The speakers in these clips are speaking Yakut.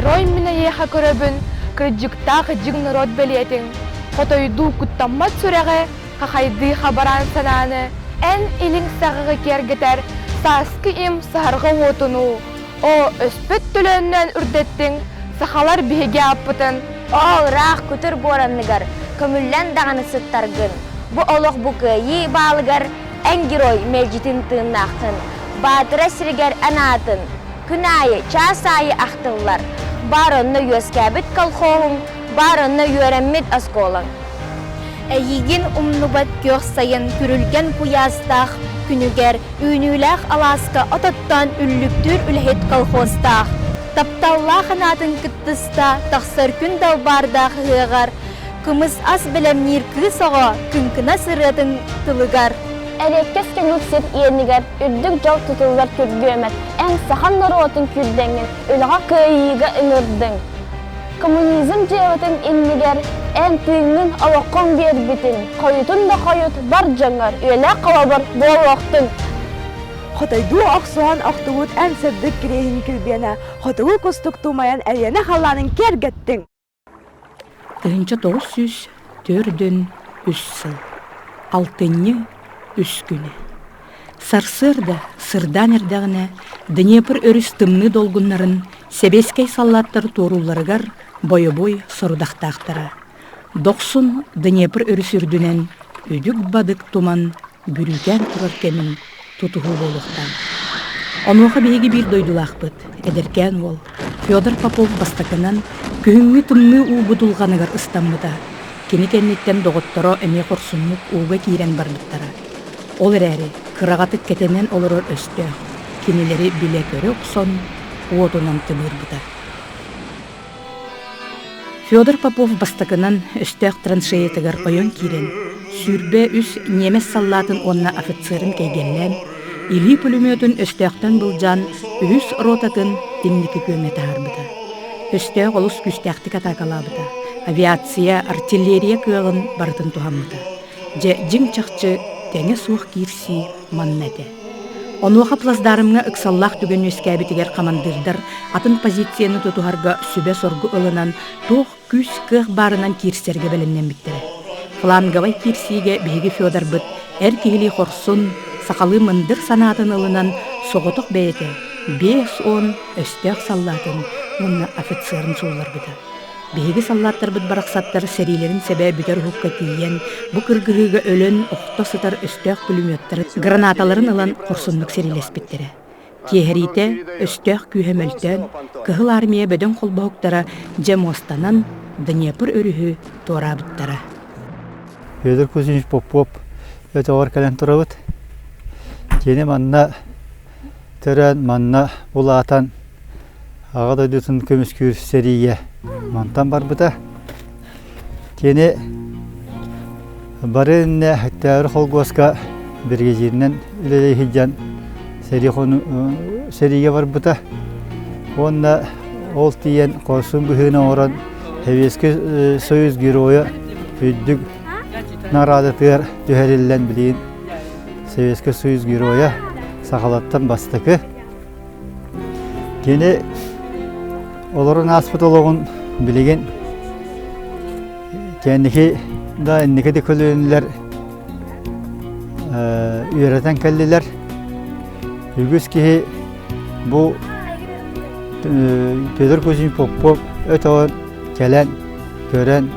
Герой мин эйиэхэ көрөбүн, кырдьыктаах дьиҥ норуот бэлиэтиҥ, хотойдуу куттаммат сүрэҕи, хахайдыы хабараан санааны, эн илиҥ саҕаҕы киэргэтэр сааскы им саһарҕа уотунуу, оо, өспөт төлөөннөөн үрдэттиҥ, сахалар биһиги ааппытын. Оо, ыраах күтүр буоранныгар көмүллэн даҕаны сыттаргын, бу олох бу кыайыы баалыгар эн герой мэлдьитин тыыннааххын, Баатыра сиригэр эн аатын күн аайы, чаас аайы ахтыллар, баар онно үөскээбит колхоһуҥ, баар онно үөрэммит оскуолаҥ. Эйигин умнубат күөх сайын күрүлгэн куйаастаах күнүгэр үүнүүлээх алааска от оттоон үллүктүүр үлэһит колхозтаах, тапталлаах анаатын кыттыста тахсар күн далбаардаах ыһыаҕар кымыс ас бэлэмниир кыыс оҕо кыҥкынас ырыатын тылыгар Эриэккэс көҥүл сир иэнигэр үрдүк дьол тутуллар күргүөмэр эн саха норуотун күүрдэҥҥин үлэҕэ кыайыыга ыҥырдыҥ. Коммунизм дьыалатын иннигэр эн тыыҥҥын олоххун биэрбитин хойутун да хойут бар дьоҥҥор үйэлээх холобур буолуохтун. Хотойдуу охсуһан охтубут эн сырдык кириэһин килбиэнэ хотугу кустук тумайан эриэнэ халлаанын киэргэттиҥ. 1943 сыл. Алтынньы үс күнэ. Сарсыарда сырдаан эрдэҕинэ Днепр өрүс тымныы долгуннарын сэбиэскэй саллааттар туоруулларыгар бойобуой сорудахтаахтара. Дохсун Днепр өрүс үрдүнэн үдүк-бадык туман бүрүүкээн турар кэмин тутуһуу буолуохтаах. Онуоха биһиги биир дойдулаахпыт, эдэркээн уол Федор Попов бастакынан күһүҥҥү тымныы уу будулҕаныгар ыстаммыта. Кини кэнниттэн доҕотторо эмиэ хорсуннук ууга киирэн барбыттара. Ол эрээри кыраҕатык кэтэнэн олорор өстөөх кинилэри билэ-көрө охсон уотунан тыбыырбыта. Федор Попов бастакынан өстөөх траншеятыгар ойон киирэн, 23 ньиэмэс саллаатын уонна офицерын кэйгэллээн, илии пулеметун өстөөхтөн былдьаан үһүс ротатын инники күөҥҥэ таһаарбыта. Өстөөх олус күүстээхтик атаакалаабыта, авиация, артиллерия кыаҕын барытын туһаммыта. Дьэ, дьиҥ-чахчы тэҥэ суох киирсии манна этэ. Онуоха плацдармҥа ыксаллаах түгэн үөскээбитигэр хамандыырдар атын позицияны тутуһарга сүбэ-соргу ылынан, туох күүс-кыах баарынан киирсэргэ бэлэмнэммиттэрэ. Фланговай киирсиигэ биһиги Федорбыт эр киһилии хорсун, сахалыы мындыр санаатын ылынан соҕотох бэйэтэ 50 өстөөх саллаатын уонна офицерын суулларбыта. Биһиги саллааттарбыт барахсаттар сэриилэрин сэбэ бүтэр уһукка тиийэн, бу кыргыһыыга өлөн охто сытар өстөөх пулеметтары гранаталарын ылан хорсуннук сэриилэспиттэрэ. Киэһэриитэ өстөөх күүһэ мөлтөөн, Кыһыл Армия бөдөҥ холбоһуктара дьэ муостанан Днепр өрүһү туораабыттара. Федор Кузьмич Попов өтөҕөр кэлэн турабыт. Кини манна төрөөн, манна улаатан Аҕа дойдутун көмүскүүр сэриигэ мантан барбыта. Кини бары иннэ Өктөөрү холкуоска биригэдьииринэн үлэлии сылдьан сэриигэ барбыта. Уонна ол тиийэн хорсун быһыыны оҥорон Сэбиэскэй Союз Геройа үрдүк наҕараадатыгар түһэриллэн билигин Сэбиэскэй Союз Геройа сахалартан бастакы Кини олорон ааспыт олоҕун билигин кэнники да инники да көлүөнэлэр үөрэтэн кэллилэр. Үгүс киһи бу Петр Кузьмич Попов өтөҕөр кэлэн, көрөн,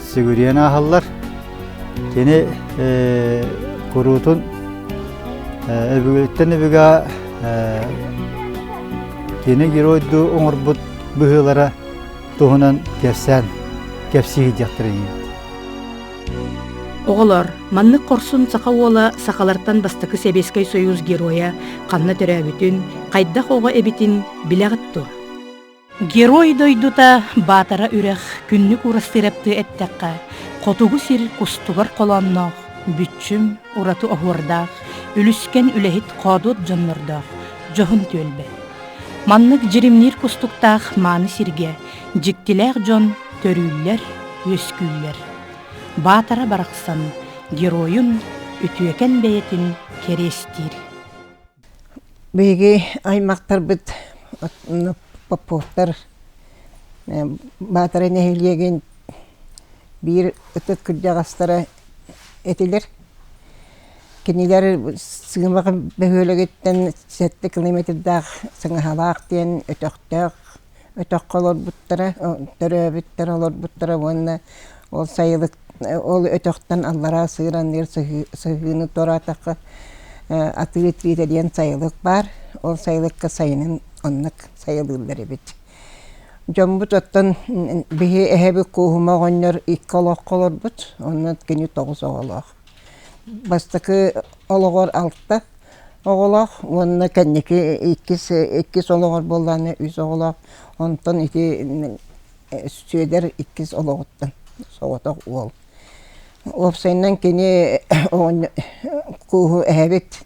сүгүрүйэн ааһаллар. Кини куруутун өбүгэттэн өбүгэ кини геройдуу оҥорбут быһыылара туһунан кэпсээн кэпсии диэхтэрэ диибит. Оҕолор, маннык хорсун саха уола сахалартан бастакы Сэбиэскэй Союз геройа ханна төрөөбүтүн, хайдах оҕо эбитин билэҕит дуо? Герой дойдута Баатара үрэх күннүк уурастыыраптыы эттэххэ, хотугу сир кустугар холоонноох, бүччүм, ураты оһуордаах, үлүскэн үлэһит хоодуот дьоннордоох дьоһун түөлбэ. Маннык дьиримниир кустуктаах мааны сиргэ дьиктилээх дьон төрүүллэр, үөскүүллэр. Баатара барахсан геройун үтүөкэн бэйэтин кэриэстиир. Биһиги аймахтарбыт Поповтар. Баатара нэһилиэгин биир ытык кырдьаҕастара этилэр. Кинилэр Сыымах бөһүөлэгиттэн 7 километрдаах Сыҥаһалаах диэн өтөхтөөх өтөххө олорбуттара, төрөөбүттэр олорбуттара уонна ол сайылык ол өтөхтөн аллараа сыыранныыр сыһыыны туораатахха атыы тириитэ диэн сайылык баар. Ол сайылыкка сайынын оннук сайылыыллар эбит. Дьоммут оттон биһи эһэбит Кууһума оҕонньор икки олоххо олорбут, онно кини тоҕус оҕолоох. Бастакы олоҕор алта оҕолоох уонна кэнники иккис иккис олоҕор буоллаҕына үс оҕолоох. Онтон ити Сүөдэр иккис олоҕуттан соҕотох уол. Уопсайынан кини кууһу эһэбит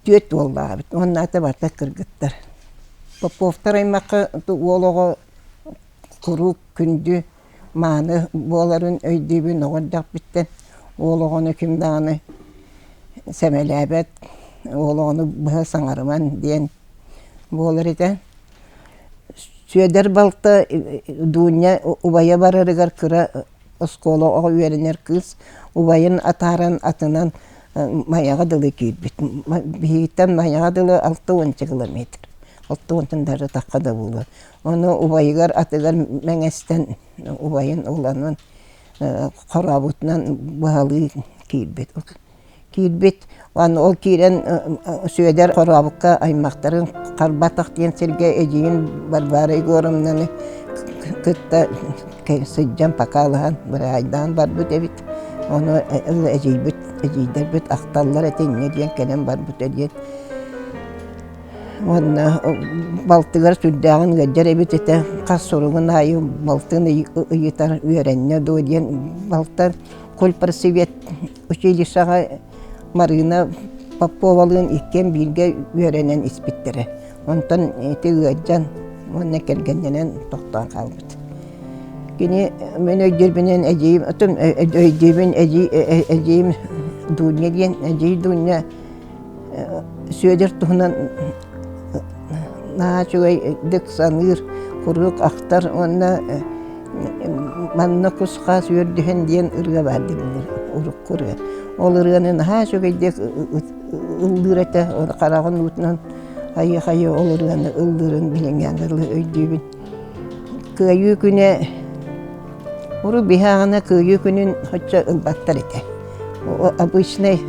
түөрт уоллаах эбит уонна ата барыта кыргыттар. Поповтар аймахха уол оҕо куруук күндү мааны буоларын өйдүүбүн оҕо эрдэхпиттэн уол оҕону ким даҕаны сэмэлээбэт, уол оҕону быһа саҥарыман диэн буолар этэ. Сүөдэр балта Дуня убайа барарыгар кыра оскуола оҕо үөрэнэр кыыс убайын атааран атынан Майаҕа дылы киирбит. Биһигиттэн Майаҕа дылы 60 километр. 60 даже тахха да буолуо. Ону убайыгар атыгар мэҥэстэн убайын уланан хорообутунан быһалыы киирбит. Киирбит уонна ол киирэн Сүөдэр Хорообукка аймахтарын Харбатах диэн сиргэ эдьиийин Варвара Егоровнаны кытта сылдьан покалаһан быраайдаан барбыт эбит. Ону эдьиийбит эдьиийдэрбит ахталлар этэ инньэ диэн кэлэн барбыта диэн. Уонна балтыгар сүрдээҕин ыалдьар эбит этэ. Хас суругун аайы балтын ыйытар үөрэннэ дуо диэн балта кульпросвет Училищеҕа Марыына Поповалыын иккиэн бииргэ үөрэнэн испиттэрэ. Онтон ити ыалдьан уонна кэргэннэнэн тохтоон хаалбыт. Кини мин өйдүүрбүнэн эдьиийим отон өйдүүбүн эдьиийим Дуня диэн эдьиий Дуня Сүөдэр туһунан наһаа үчүгэйдик саныыр, куруук ахтар уонна манна кус-хаас үөрдүһэн диэн ырыа баар дииллэр урукку ырыа. Ол ырыаны наһаа үчүгэйдик ыллыыр этэ, хараҕын уутунан хайыы-хайыы ол ырыаны ыллыырын билиҥҥээҥ дылы өйдүүбүн. Кыайыы күнэ урут биһи аҕана Кыайыы күнүн соччо ылбаттар этэ. Обычнай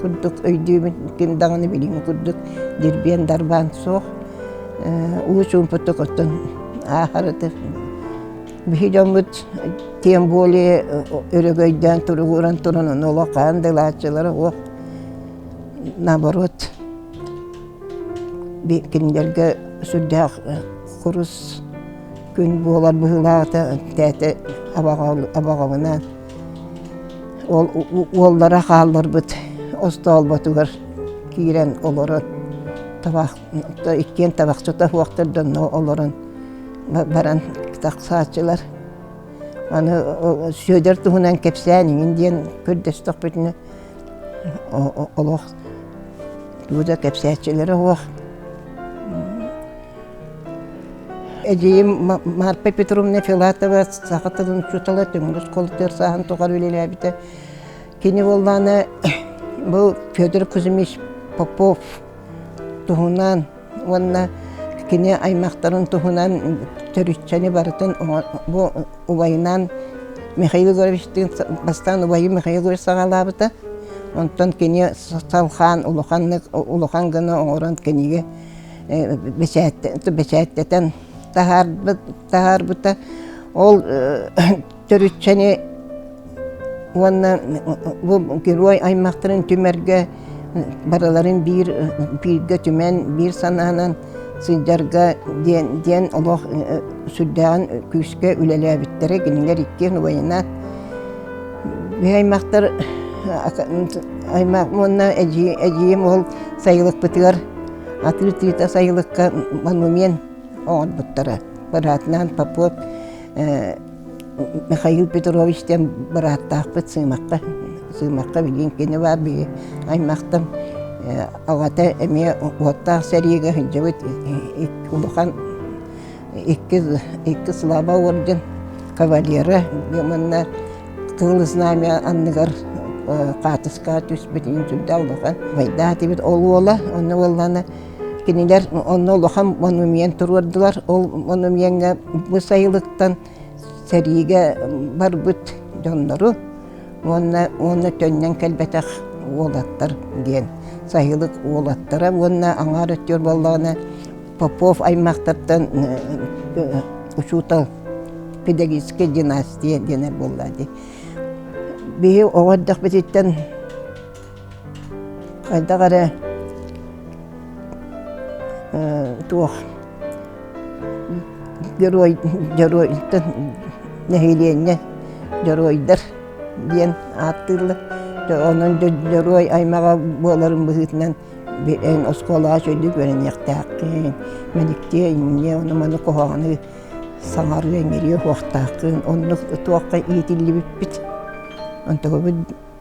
курдук өйдүүбүн, ким даҕаны билиҥҥи курдук дирбиэн-дарбаан суох. Уу чуумпутук оттон ааһар этэ. Биһи дьоммут тем более өрөгөйдөөн туругуран туран ону олох хаһан да ылааччылара суох. Наоборот, кинилэргэ сүрдээх курус күн буолар быһыылаата тээтэ абаҕабынаан ол уоллара хаалларбыт остоолботугар киирэн олорон табах иккиэн табахчыта суохтар дьонно олорон баран тахсааччылар аны Сүөдэр туһунан кэпсээн иҥин диэн көрдөстөхпүтүнэ олох тугу да кэпсээччилэрэ суох Эдьиийим Марпа Петровна Филатова саха тылын учуутала Түҥүр оскуолатыгар сааһын тухары үлэлээбитэ. Кини буоллаҕына бу Федор Кузьмич Попов туһунан уонна кини аймахтарын туһунан төрүччэни барытын бу убайынаан Михаил Егоровичтыын бастаан убайым Михаил Егорович саҕалаабыта. Онтон кини салхаан улаханнык улахан гына оҥорон кинигэ бэчээттэтэн таһаарбыта. Ол төрүччэни уонна бу герой аймахтарын түмэргэ барыларын биир бииргэ түмэн биир санаанан сылдьарга диэн диэн олох сүрдээҕин күүскэ үлэлээбиттэрэ кинилэр иккиэн убайынаан биһи аймахтар аймах уонна эдьиийим ол сайылыкпытыгар Атыыр тыыта сайылыкка монумент оҥорбуттара. Быраатынаан Попов Михаил Петрович диэн бырааттаахпыт Сыымахха. Сыымахха билигин кини баар биһи аймахтан аҕата эмиэ уоттаах сэриигэ сылдьыбыт улахан. Икки, икки Слава орден кавалера манна Кыһыл Знамя анныгар хаатыска түспүт сүрдээх улахан байдаах этибит ол уола онно уоллана кинилэр онно улахан монумент туруордулар ол монумеҥҥа бу сайылыктан сэриигэ барбыт дьоннору уонна уонна төннөн кэлбэтэх уолаттар диэн сайылык уолаттара уонна аҥаар өттүгэр буоллаҕына Попов аймахтартан учуутал педагогическая династия диэнэр буолла дии. Биһи оҕо эрдэхпититтэн хайдах эрэ туох герой дьоруойтан нэһилиэнньэ дьоруойдар диэн ааттыыллар. Онон дьоруой аймаҕа буоларын быһыытынан эн оскуолаҕа үчүгэйдик үөрэниэхтээххин, мэниктиэ, инниэ, ону-маны куһаҕаны саҥарыа, иҥэриэ суохтааххын, оннук туохха иитиллибиппит. Онтукабыт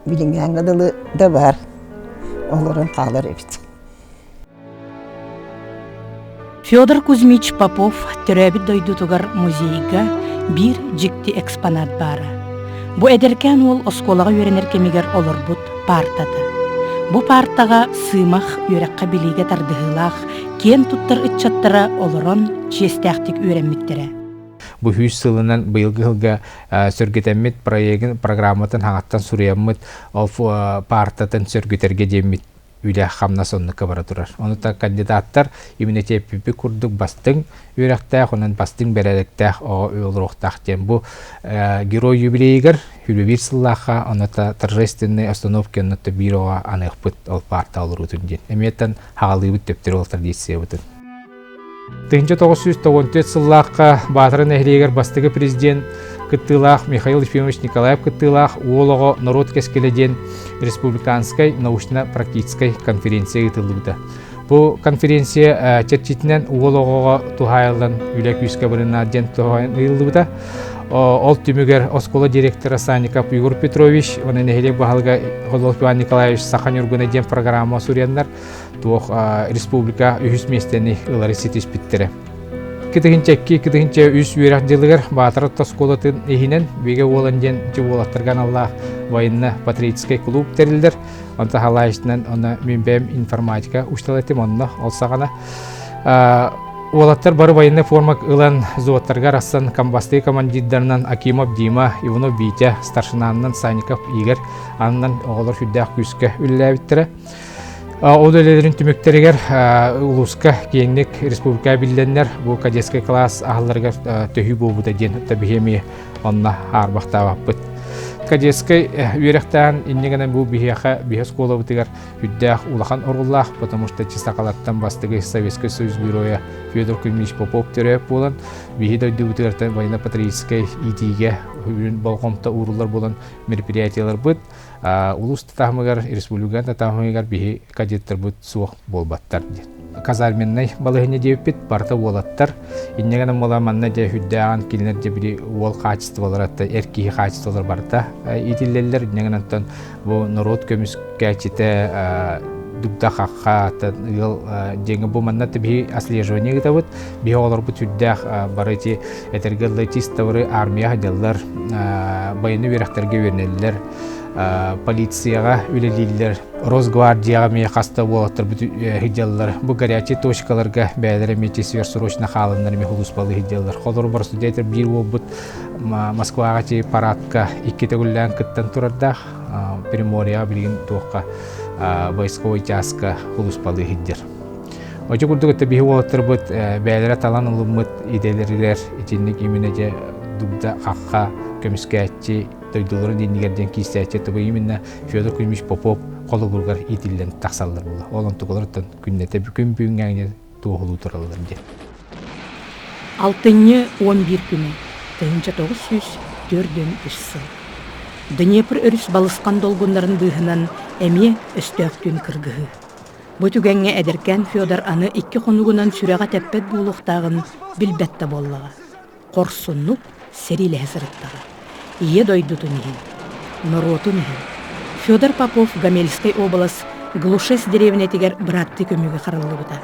билиҥҥээҥҥэ дылы да баар, олорон хаалар эбит. Федор Кузьмич Попов төрөөбүт дойдутугар музейга биир дьикти экспонат баара. Бу эдэркээн уол оскуолаҕа үөрэнэр кэмигэр олорбут паартата. Бу паартаҕа Сыымах үөрэххэ-билиигэ тардыһыылаах, киэн туттар ыччаттара олорон чиэстээхтик үөрэммиттэрэ. Бу 100 сылынан быйылгы сылга сөргүтэммит проегын программатын хаҥаттан суруйаммыт ол паартатын сөргүтэргэ диэммит үлэ-хамнас оннукка бара турар. Ону та кандидаттар иммунитеппиппит курдук бастыҥ үөрэхтээх, онон бастыҥ бэрээдэктээх оҕо олоруохтаах диэн бу герой юбилейыгар үлүбиир сыллаахха онно торжественной остановки онно биир оҕо аныахпыт ол паарта олоруутун диэн. Эмиэттэн хаҕалыыбыт төптөрү ол традициябытын. 1994 сыллаахха Баатара нэһилиэгэр бастакы президент кыттыылаах Михаил Ефимович Николаев кыттыылаах Уол оҕо норуот кэскилэ диэн республиканскай научно-практическай конференция ыытыллыбыта. Бу конференция чэрчитинэн уол оҕоҕо туһаайыллан үлэ күүскэ барына диэн туһаайан ыйыллыбыта. Ол түмүгэр оскуола директора Санников Егор Петрович уонна нэһилиэк баһылыга Холлов Иван Николаевич Саха Ньургуна диэн программа суруйаннар туох республика үһүс миэстэни ылары ситиспиттэрэ. 2002-2003 үөрэх дьылыгар Баатар оскуолатын иһинэн Бигэ уолан диэн уолаттарга аналлаах военно-патриотическай клуб тэриллэр. Онто халаайышынан онно мин бэйэм информатика учуутал этим онно ол саҕана Уолаттар бары военный форма ылан взводтарга арахсан комбасты командирдарынан Акимов Дима, Иванов Витя, старшинанынан Санников Игорь аннан оҕолор сүрдээх күүскэ үлэлээбиттэрэ. Ол үлэлэрин түмүктэригэр улууска киэҥник республика биллэннэр бу кадетскай класс аһалларыгар төһүү буолбута диэн биһиэми онно аарбахтаабаппыт. Кадетскай үөрэхтээн инньэ гынан бу биһиэхэ биһи оскуолабытыгар үрдээх улахан оруоллаах, потому что чисакалартан бастыгы Советский Союз героя Федор Кузьмич Попов төрөөп буолан биһи дойдубутугар военно-патриотическай иитиигэ болҕомто ууруллар буолан мероприятияларбыт улуус таһымыгар, республика таһымыгар биһи кадеттарбыт суох буолбаттар диэн. Казарменнай балаһыанньа диэбиппит барыта уолаттар. Инньэ гынан буола манна дьэ үрдээҕин кинилэр дьэ били уол хаачыстыбалара эр киһи хаачыстыбалара барыта иитиллэллэр. Инньэ гынан бу норуот көмүскээччитэ дугда хахха ыал дьиҥэ бу манна биһи отслеживание ыытабыт биһи оҕолорбут сүрдээх бары ити этэргэ дылы чисто армия сылдьаллар военный үөрэхтэргэ үөрэнэллэр полицияҕа үлэлииллэр Росгвардияҕа эмиэ хаста уолаттарбыт сылдьаллар бу горячий точкаларга бэйэлэрэ эмиэ сверхсрочно хааланнар эмиэ сулууспалыы сылдьаллар холобур боростудиятор биир уолбут Москваҕа чи парадка икки төгүллээн кыттан турардаах Приморьеҕа билигин туохха войсковой чааска сулууспалыы сылдьар Очо курдук это биһи уолаттарбыт бэйэлэрэ талан ылыммыт идэлэригэр итинник именно дьэ дугда хахха көмүскээччи дойдуларын иннигэр диэн киирсээччи тугу именно Федор Кузьмич Попов холобуругар иитиллэн тахсаллар була. Ол онтукаларыттан күннэтэ күн бүгүҥҥэ туоһулуу тураллар диэн. Алтынньы 11 күнэ, 1943 сыл. Днепр өрүс балысхан долгуннарын быыһынан эмиэ өстөөхтүүн кыргыһыы. Бу түгэҥҥэ эдэркээн Федор аны икки хонугунан сүрэҕэ тэппэт буолуохтааҕын билбэт да буоллаҕа. Хорсуннук сэриилэһэ сырыттаҕа. Ийэ дойдутун иһин, норуотун иһин. Федор Попов Гомельскай уобалас Глушес дэриэбинэтигэр бырааттыы көмүүгэ хараллыбыта.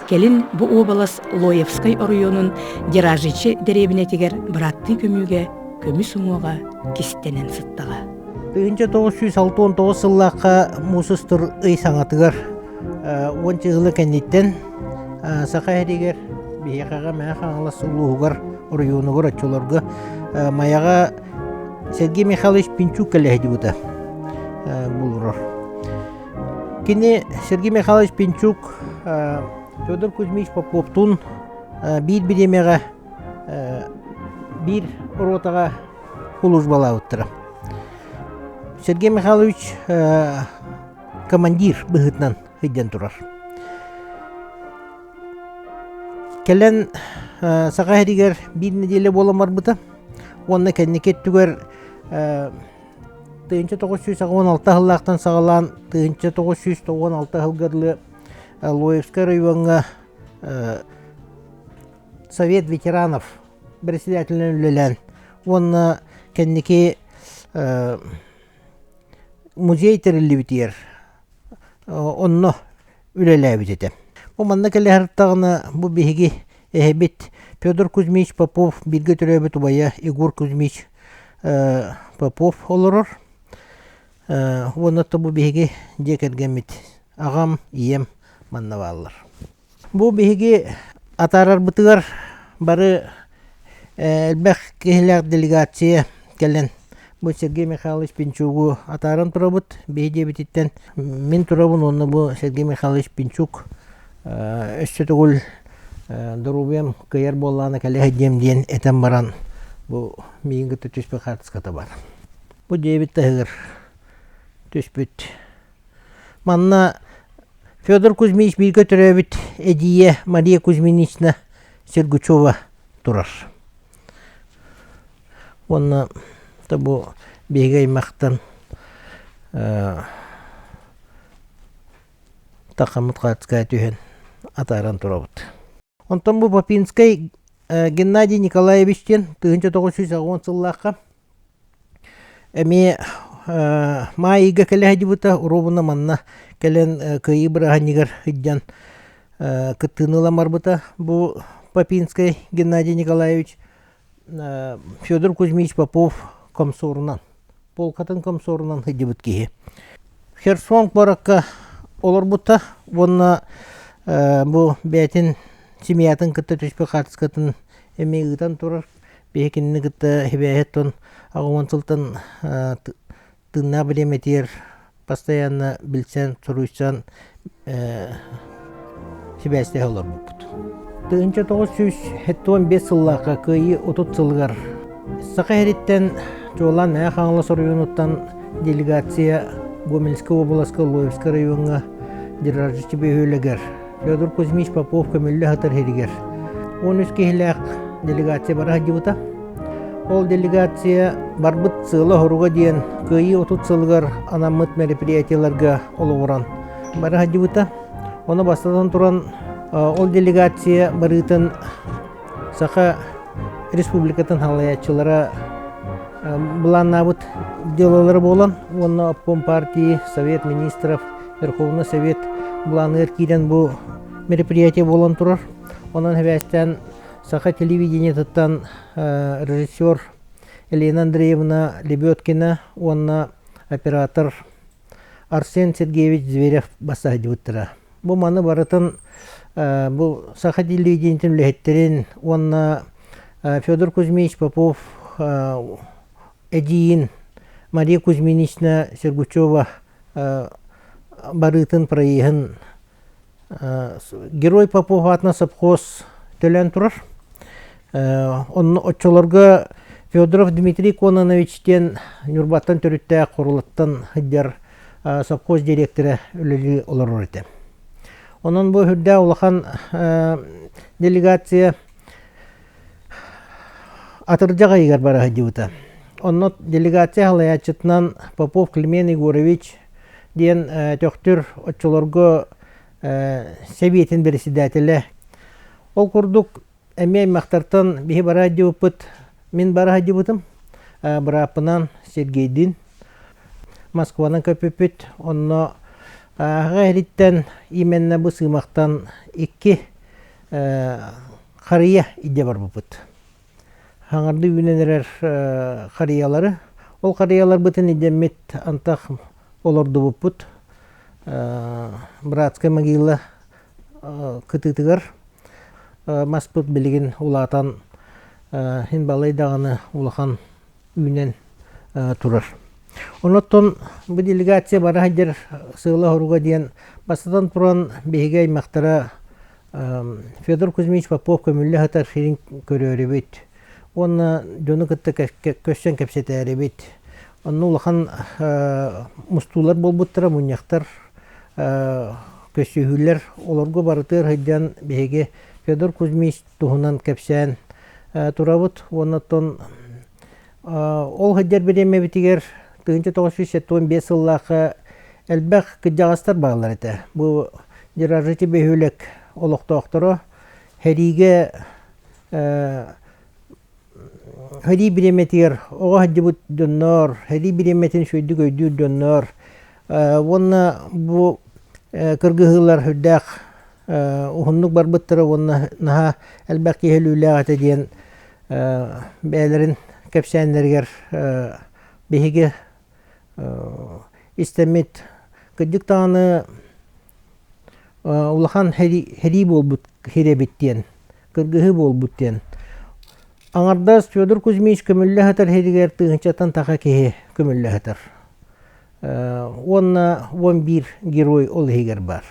Кэлин бу уобалас Лоевскай оройуонун Деражичи дэриэбинэтигэр бырааттыы көмүүгэ көмүс уҥуоҕа кистэнэн сыттаҕа. 1969 сыллаахха муус устар ый саҥатыгар уонча ыла кэнниттэн Саха сиригэр биһиэхэҕэ Мэҥэ Хаҥалас улууһугар оройуонугар оччолорго Майаҕа Сергей Михайлович Пинчук кэлэ сылдьыбыта булурар. Кини Сергей Михайлович Пинчук Федор Кузьмич Поповтуун биир бириэмэҕэ биир ротаҕа службалаабыттара. Сергей Михайлович командир быһыытынан сылдьан турар. Кэлэн Саха сиригэр биир нэдиэлэ буолан барбыта. Уонна кэнники өттүгэр 1986 сыллаахтан саҕалаан 1996 сылга дылы Лоевскай оройуоҥҥа Совет ветеранов председателинэн үлэлээн уонна кэнники музей тэриллибитигэр онно үлэлээбит этэ. Бу манна кэлэ сырыттаҕына бу биһиги эһэбит Федор Кузьмич Попов бииргэ төрөөбүт убайа Егор Кузьмич Попов олорор. Уонна бу биһиги дьиэ кэргэммит аҕам, ийэм манна бааллар. Бу биһиги атаарарбытыгар бары элбэх киһилээх делегация кэлэн бу Сергей Михайлович Пинчугу атааран турабыт. Биһи дьиэбититтэн мин турабын уонна бу Сергей Михайлович Пинчук өссө төгүл доруобуйам кыайар буоллаҕына кэлэ сылдьыам диэн этэн баран бу миигин кытта түспүт хаартыската бар. Бу дьиэбит таһыгар түспүт. Манна Федор Кузьмич бииргэ төрөөбүт эдьиийэ Мария Кузьминична Сергучева турар. Уонна бу биһиги аймахтан тахаммыт хаацкая түһэн атааран турабыт. Онтон бу Попинскай Геннадий Николаевич диэн 1980 сыллаахха Эмиэ маай ыйга кэлэ сылдьыбыта, уруобуна манна кэлэн Кыайыы бырааһынньыгар сылдьан кыттыыны ылан барбыта. Бу Попинскай Геннадий Николаевич Федор Кузьмич Попов комсорунан, полкатын комсорунан сылдьыбыт киһи. Херсон куоракка олорбута уонна бу бэйэтин семьятын кытта түспүт хаартыскатын эмиэ ыытан турар. Биһи кинини кытта сибээһи 80 сылтан тыыннаах бириэмэтигэр постоянно билсэн, суруйсан сибээстэһэ олорбуппут. 1975 сыллаахха Кыайыы 30 сылыгар Саха сириттэн чуолаан Мэҥэ Хаҥалас оройуонуттан делегация Гомельскай уобаласка Лоевскай райоҥҥа Деражичи бөһүөлэгэр Федор Кузьмич Попов көмүллэ сытар сиригэр 13 киһилээх делегация бара сылдьыбыта. Ол делегация барбыт сыала-соруга диэн Кыайыы 30 сылыгар анаммыт мероприятиеларга олоҕуран бара сылдьыбыта. Ону бастатан туран ол делегация барыытын Саха Республикатын салайааччылара былааннаабыт дьыалалара буолан уонна обком партии, Совет министров, Верховный Совет былааныгар киирэн бу мероприятие буолан турар. Онон сибээстээн Саха телевидениетыттан режиссер Елена Андреевна Лебедкина уонна оператор Арсен Сергеевич Зверев бассаһдьыбыттара. Бу маны барытын бу саха телевидениетин үлэһиттэрин уонна Федор Кузьмич Попов эдьиийин Мария Кузьминична Сергучева барыытын проеһын Герой Попов аатынан совхоз төлөөн турар. Онно оччолорго Федоров Дмитрий Кононович диэн Ньурбаттан төрүттээх Хорулаттан сылдьар совхоз директора үлэлии олорор этэ. Онон бу үрдээх улахан делегация атырдьах ыйыгар бара сылдьыбыта. Онно делегация салайааччытынан Попов Климент Егорович диэн Төхтүр оччолорго сэбиэтин председателэ. Ол курдук эмиэ аймахтартан биһи бара сылдьыбыппыт, мин бара сылдьыбытым. Бырааппынан Сергейдиин Москванан көппүппүт. Онно аҕа иһиттэн именно бу Сыымахтан икки харыйа илдьэ барбыппыт. Хаҥардыы үүнэн эрэр харыйалары. Ол харыйаларбытын илдьэммит антах олордубуппут. Братская могила кытыытыгар маспыт билигин улаатан иһин балай даҕаны улахан үүнэн турар. Онон бу делегация бара сылдьар сыала-соруга диэн бастатан туран биһиги аймахтара Федор Кузьмич Попов көмүллэ сытар сирин көрөөрүбүт уонна дьону кытта көрсөн кэпсэтээрибит. Онно улахан мустуулар буолбуттара, мунньахтар, көрсүһүүлэр олорго барытыгар сылдьан биһиги Федор Кузьмич туһунан кэпсээн турабыт уонна оттон ол сылдьар бириэмэбитигэр 1975 сыллаахха элбэх кырдьаҕастар бааллар этэ. Бу Деражити бөһүөлэк олохтоохторо сэриигэ сэрии бириэмэтигэр оҕо сылдьыбыт дьоннор, сэрии бириэмэтин үчүгэйдик өйдүүр дьоннор уонна бу кыргыһыылар сүрдээх уһуннук барбыттара уонна наһаа элбэх киһи өлүүлээх этэ диэн бэйэлэрин кэпсээннэригэр биһиги истэммит кырдьык даҕаны улахан сэрии буолбут сирэбит диэн кыргыһыы буолбут диэн аҥардас Федор Кузьмич көмүллэ сытар сиригэр тыһыынчаттан таха киһи көмүллэ сытар уонна 11 герой ол иһигэр баар.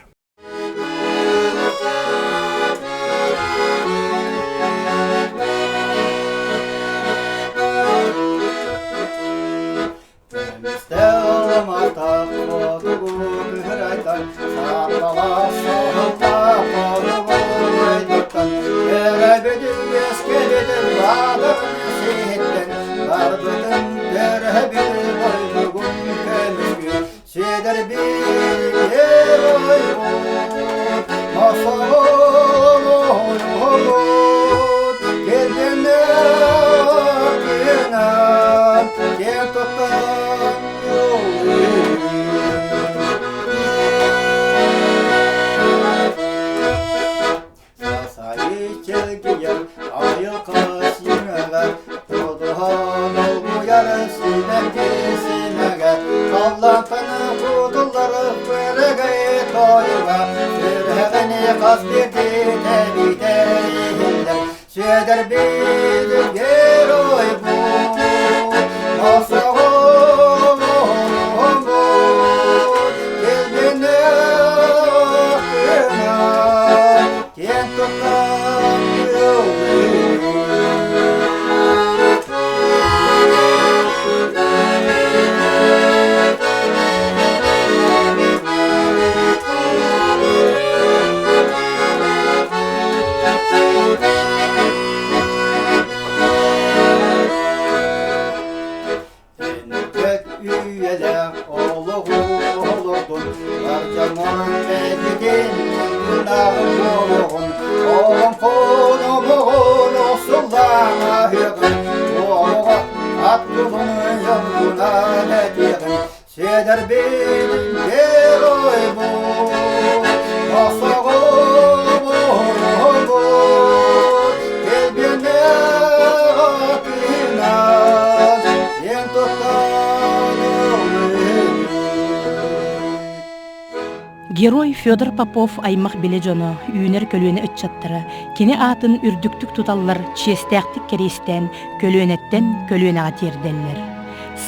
Герой Федор Попов аймах билэ дьоно, үүнэр көлүөнэ ыччаттара кини аатын үрдүктүк туталлар, чиэстээхтик кэриэстээн көлүөнэттэн көлүөнэҕэ тиэрдэллэр.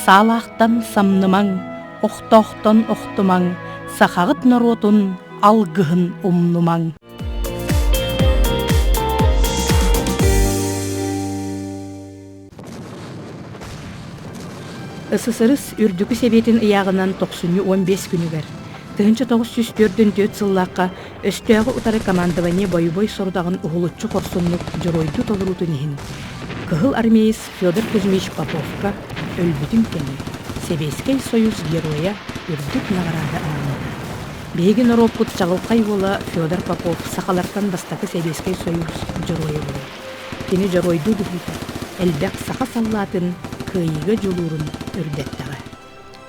Саалаахтан самнымаҥ, охтоохтон охтумаҥ, сахаҕыт норуотун алгыһын умнумаҥ. СССР Үрдүкү Сэбиэтин ыйааҕынан тохсунньу 15 күнүгэр 1944 сыллаахха өстөөҕү утары командование бойобуой сорудаҕын уһулуччу хорсуннук дьоруойдуу толоруутун иһин Кыһыл армеец Федор Кузьмич Поповка өлбүтүн кэннэ Сэбиэскэй Союз Геройа үрдүк наҕараада анаммыта. Биһиги норуоппут чаҕылхай уола Федор Попов сахалартан бастакы Сэбиэскэй Союз Дьоруойа буолар. Кини дьоруойдуу быһыыта элбэх саха саллаатын кыайыыга дьулуурун үрдэттэҕэ.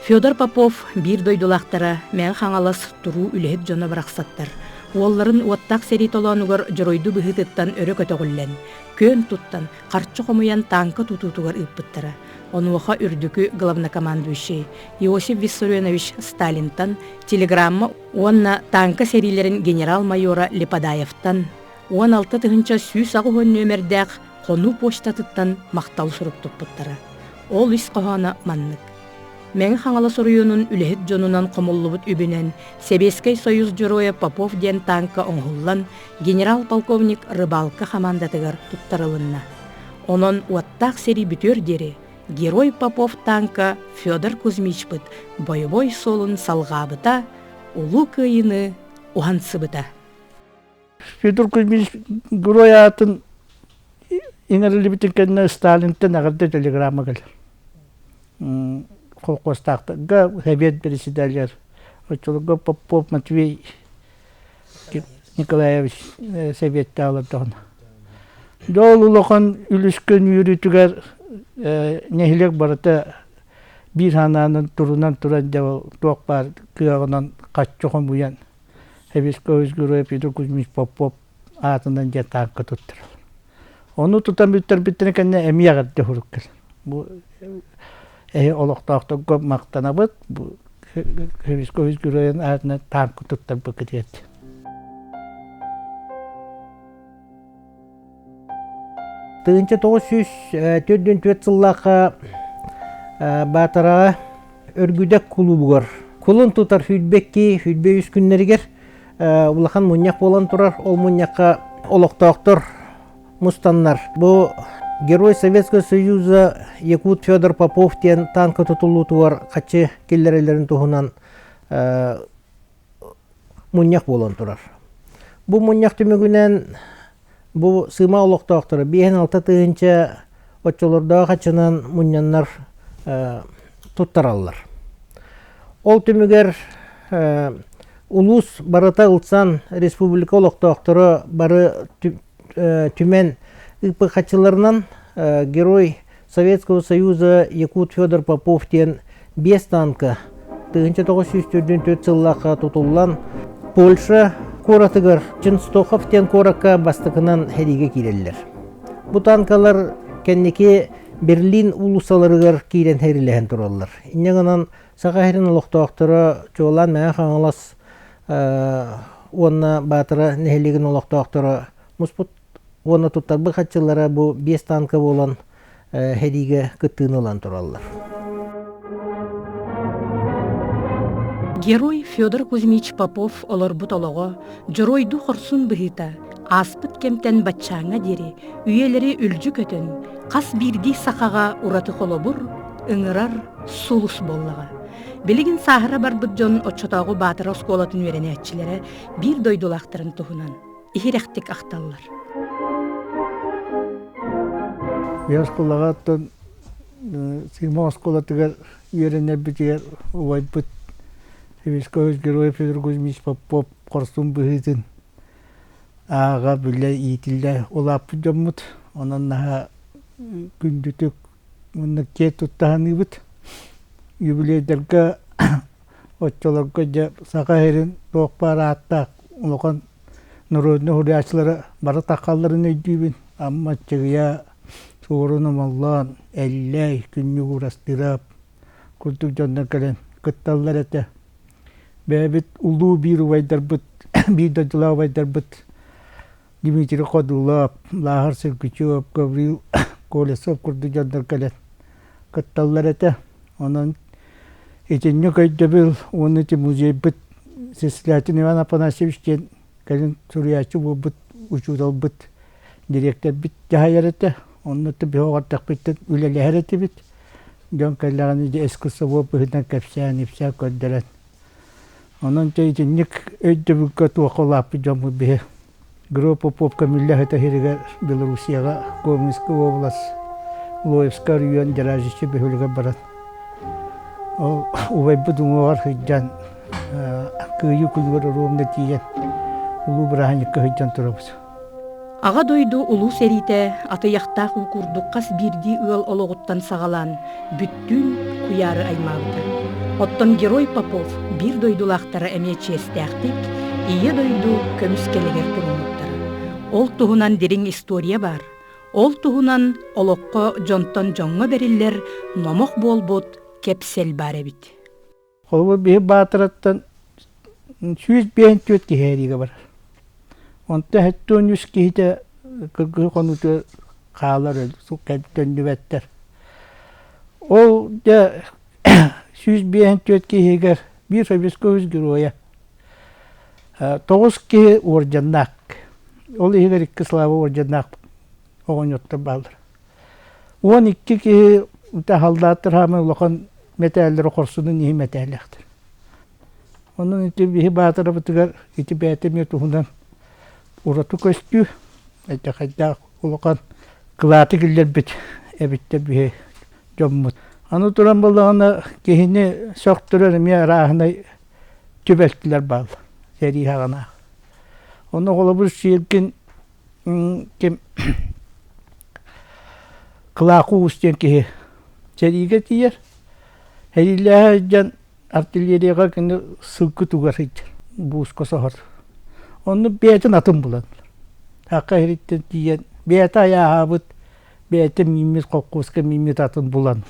Федор Попов биир дойдулаахтара Мэҥэ Хаҥалас туруу үлэһит дьоно барахсаттар. Уолларын уоттаах сэрии толоонугар дьоруойдуу быһыытыттан өрө көтөҕүллэн, күөн туттан, харчы хомуйан тааҥка тутуутугар ыыппыттара. Онуоха үрдүкү главнокомандующай Иосиф Виссарионович Сталинтан телеграмма уонна тааҥка сэриилэрин генерал-майора Лепадаевтан 16 180 нүөмэрдээх хонуу почтатыттан махтал сурук туппуттара. Ол ис хоһооно маннык. Мэҥэ Хаҥалас оройуонун үлэһит дьонунан хомуллубут үбүнэн Сэбиэскэй Союз Дьоруойа Попов диэн тааҥка оҥоһуллан генерал-полковник Рыбалка хамаандатыгар туттарылынна. Онон уоттаах сэрии бүтүөр диэри Герой Попов тааҥка Федор Кузьмичпыт бойобуой суолун салҕаабыта, Улуу Кыайыыны уһансыбыта. Федор Кузьмич герой аатын иҥэриллибитин кэннэ Сталинтан эҕэрдэ телеграмма кэлэр. Холкуостаахтарга Сэбиэт председателэр оччолорго Попов Матвей Николаевич сэбиэттээх олордоҕуна. Дьол улахан үлүскэн үөрүүтүгэр нэһилиэк барыта биир санаанан турунан туран дьэ туох баар кыаҕынан хаччы хомуйан Сэбиэскэй Герой Петр Кузьмич Попов аатынан диэн тааҥка туттарар. Ону тутан бүттэрбиттэрин кэннэ эмиэ эҕэрдэ сурук кэлэр. Бу эһи олохтоохторго махтанабыт, бу Сэбиэскэй Геройун аатынан тааҥка туттарбыккыт диэт. 1944 сыллаахха Баатараҕа Өргүдэк кулуубугар кулун тутар сүүрбэкки сүүрбэ үс күннэригэр улахан мунньах буолан турар. Ол мунньахха олохтоохтор мустаннар. Бу Герой Советского Союза Якут Федор Попов диэн танка тутуллуутугар хаччы киллэрэллэрин туһунан мунньах буолан турар. Бу мунньах түмүгүнэн бу сыыма олохтоохторо 56 тыһыынча оччолордоох аччынан мунньаннар туттараллар. Ол түмүгэр улуус барыта ылсан республика олохтоохторо бары түмэн ыыппыт Герой Советского Союза Якут Федор Попов диэн биэс танка 1944 сыллаахха тутуллан Польша куоратыгар Ченстохов диэн куоракка бастакынан сэриигэ киирэллэр. Бу танкалар кэнники Берлин уулуссаларыгар киирэн сэриилэһэн тураллар. Инньэ гынан Саха сирин олохтоохторо чуолаан Мэҥэ Хаҥалас уонна Баатара нэһилиэгин олохтоохторо муспут уонна туттарбыт хаччылара бу биэс танка буолан сэриигэ кыттыыны ылан тураллар. Герой Федор Кузьмич Попов олорбут олоҕо, дьоруойдуу хорсун быһыыта, ааспыт кэмтэн баччааҥҥа диэри үйэлэри үлдьү көтөн, хас биирдии сахаҕа ураты холобур, ыҥырар сулус буоллаҕа. Билигин сааһыра барбыт дьон оччотооҕу Баатара оскуолатын үөрэнээччилэрэ биир дойдулаахтарын туһунан иһирэхтик ахталлар. Биир оскуолаҕа оттон Сыма оскуолатыгар үөрэнэрбитигэр убайбыт Советский Герой Федор Кузьмич Попов хорсун быһыытын ааҕа, билэ, иитиллэ улааппыт дьоммут. Онон наһаа күндүтүк уонна киэн тутта саныыбыт. Юбилейдарга оччолорго дьэ Саха сирин туох баар ааттаах улахан народнай суруйааччылара бары таххалларын өйдүүбүн. Амма Аччыгыйа, Суорун Омоллоон, Эллэй, Күннүк Уурастыырап курдук дьоннор кэлэн кытталлар этэ. Бэйэбит улуу биир убайдарбыт, биир дойдулаах убайдарбыт Дмитрий Ходулов, Лааһар Сергучев, Гаврил Колесов курдук дьоннор кэлэн кытталлар этэ. Онон итинник өйдөбүл уонна ити музейбыт Сеслятин Иван Афанасьевич диэн кэлин суруйааччы буолбут учууталбыт, дириэктэрбит дьаһайар этэ. Онно биһи оҕордохпуттан үлэлэһэр этибит. Дьон кэллэҕинэ дьэ экскурсовод быһыытынан кэпсээн-ипсээн көрдөрөн. Онон дьэ итинник өйдөбүлгэ туохха улааппыт дьоммут биһи. Гроб Попов көмүллэ сыта сиригэр Белоруссияҕа Гомельскай уобалас Лоевскай оройуон Деражичи бөһүөлэгэр баран ол убайбыт уҥуоҕар сылдьан Кыайыы күнүгэр оруобуна тиийэн улуу бырааһынньыкка сылдьан турабыт. Аҕа дойду Улуу сэриитэ атыйахтаах уу курдук хас биирдии ыал олоҕуттан саҕалаан бүттүүн куйаары аймаабыта. Оттон Герой Попов биир дойдулаахтара эмиэ чиэстээхтик, Ийэ дойду көмүскэлигэр туруммуттара. Ол туһунан дириҥ история баар. Ол туһунан олоххо дьонтон дьоҥҥо бэриллэр номох буолбут кэпсэл баар эбит. Холобур, биһи Баатыраттан 154 киһи эриигэ барар. Онтон 73 киһитэ кыргыһы хонуутугар хаалар төннүбэттэр. Ол дьэ 154 киһигэр биир Советский Союз геройа, тоҕус киһи уордьаннаах. Ол иһигэр икки Слава уордьаннаах оҕонньоттор бааллар. 12 киһи таһаллааттар хааман улахан мэтээллэри хорсунун иһин мэтээллээхтэр. Онон ити биһи баатарабытыгар ити бэйэтэ эмиэ туһунан ураты көстүү, этэхэйдээх улахан кылааты киллэрбит эбиттэр биһи дьоммут. Аны туран буоллаҕына киһини сөхтөрөр эмиэ арааһынай түбэлтэлэр бааллар сэрии саҕанаах. Ону холобур сиэргин ким Кылаакы Уус диэн киһи сэриигэ тиийэр. Сэриилэһэ сылдьан артиллерияҕа кини сылгы тугар сылдьар, бууска соһор. Онно бэйэтин атын булан Саха сириттэн тиийэн бэйэтэ айааһаабыт, бэйэтэ мииммит холкуоска мииммит атын булан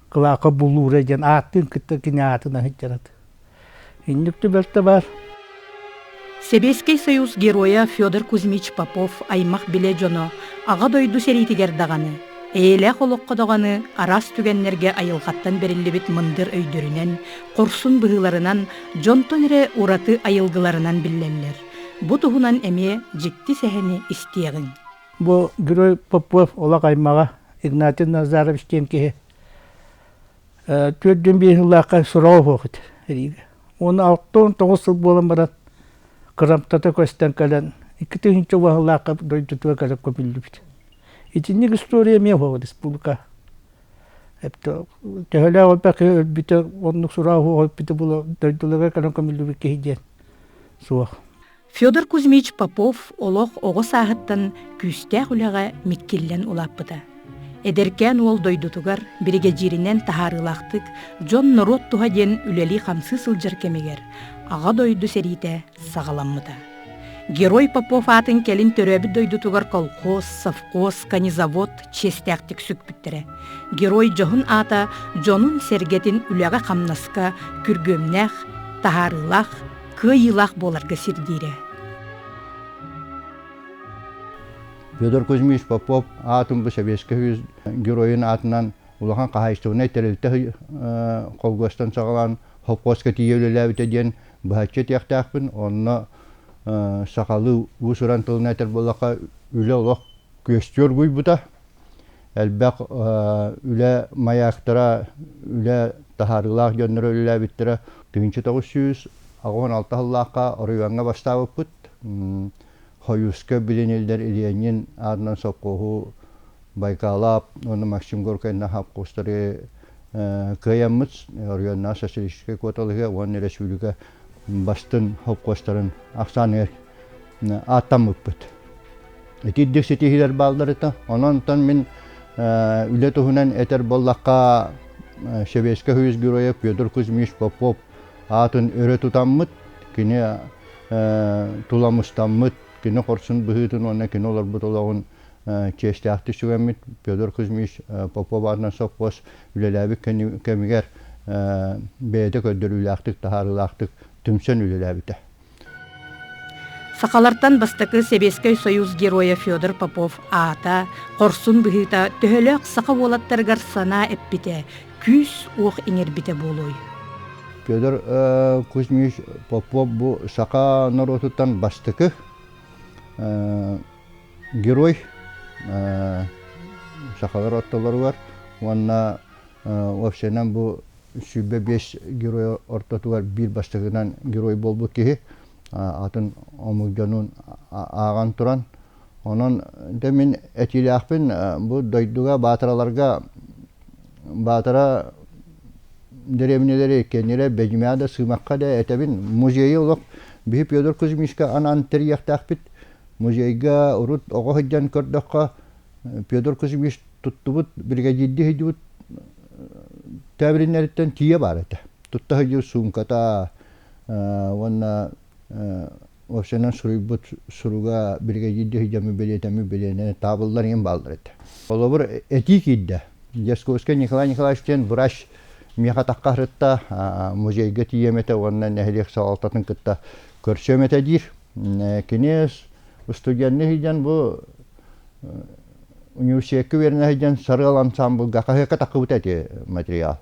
Кылаакы Булуура диэн ааттыын кытта кини аатынан сылдьар ат. Инник түбэлтэ баар. Сэбиэскэй Союз Геройа Федор Кузьмич Попов аймах-билэ дьоно Аҕа дойду сэриитигэр даҕаны, эйэлээх олоххо даҕаны араас түгэннэргэ айылҕаттан бэриллибит мындыр өйдөрүнэн, хорсун быһыыларынан, дьонтон эрэ ураты айылгыларынан биллэллэр. Бу туһунан эмиэ дьикти сэһэни истиэҕиҥ. Бу Герой Попов олох аймаҕа Игнатий Назарович диэн киһи 45 сыллаахха сураҕа уһуох этэ эриигэ. Уонна 69 сыл буолан баран кырамтата көстөн кэлэн 2000 уһаллаахха дойдутугар кэлэн көмүллүбүт. Итинник история эмиэ уһуох республика. Төһөлөөх элбэх киһи өлбүтэ, оннук сураҕа уһуох өлбүтэ була дойдуларыгар кэлэн көмүллүбүт киһи диэн суох. Федор Кузьмич Попов олох оҕо сааһыттан күүстээх үлэҕэ миккиллэн улааппыта. Эдэркээн уол дойдутугар биригэдьииринэн таһаарыылаахтык дьон-норуот туһа диэн үлэлии-хамсыы сылдьар кэмигэр Аҕа дойду сэриитэ саҕаламмыта. Герой Попов аатын кэлин төрөөбүт дойдутугар колхоз, совхоз, конезавод чиэстээхтик сүкпүттэрэ. Герой дьоһун аата дьонун-сэргэтин үлэҕэ-хамнаска күргүөмнээх, таһаарыылаах, кыайыылаах буоларга сирдиирэ. Федор Кузьмич Попов аатын бу Сэбиэскэй Союз геройун аатынан улахан хаһаайыстыбаннай тэрилтэ холкуостан саҕалаан холкуоска тиийэ үлэлээбитэ диэн быһаччы этиэхтээхпин. Онно сахалыы уус-уран тылынан этэр буоллахха, үлэ олох күөстүү оргуйбута. Элбэх үлэ маяктара, үлэ таһаарыылаах дьонноро үлэлээбиттэрэ. 1986 сыллаахха оройуоҥҥа бастаабыппыт. Хойууска билиниллэр Ленин аатынан сопхуоһу Байкалап уонна Максим Горкайна хапкустары кыайаммыт оройуоннаах социалистическай куоталаһыа уонна республика бастын хопкуостарын ахсааныгар ааттаммыппыт. Итирдик ситиһиилэр бааллар этэ. Онон мин үлэ туһунан этэр буоллахха, Сэбиэскэй Союз Геройа Петр Кузьмич Попов аатын өрө тутаммыт, кини туламыстаммыт, кини хорсун быһыытын уонна кини олорбут олоҕун чиэстээхтик сүгэммит Петр Кузьмич Попов аатынан сопхуос үлэлээбит кэмигэр бэйэтэ көрдөрүүлээхтик, таһаарыылаахтык түмсэн үлэлээбитэ. Сахалартан бастакы Сэбиэскэй Союз Геройа Федор Попов аата, хорсун быһыыта төһөлөөх саха уолаттарыгар санаа эппитэ, күүс-уох иҥэрбитэ буолуой? Федор Кузьмич Попов бу саха норуотуттан бастакы герой сахалар ортолоругар уонна вообщенан бу 25 герой ортотугар биир бастакынан герой буолбут киһи атын омук дьонун ааҕан туран онон дьэ мин этиилээхпин бу дойдуга баатыраларга баатара дэриэбинэлэри кэннирэ бэдьимээ да сыымахха да этэбин музейы олох биһи Петр Кузьмичка анаан тэрийиэхтээхпит музейга урут оҕо сылдьан көрдөххө Петр Кузьмич туттубут биригэдьиирдии сылдьыбыт тээбириннэриттэн тиийэ баар этэ. Тутта сылдьыбыт суумката уонна Уопсайынан суруйбут суруга биригэдьиирдии сылдьаммыт бэлиэтэммит бэлиэнэн таабыллар иҥин бааллар этэ. Холобур, этии киирдэ. Дьясковскай Николай Николаевич диэн врач миэхэ атахха сырытта, музейга тиийиэм этэ уонна нэһилиэк салалтатын кытта көрсүөм этэ диир. Кини студенныы сылдьан бу университекка үөрэнэ сылдьан Сарыал ансаамбылга хаһыакка таххыбыта ити материал.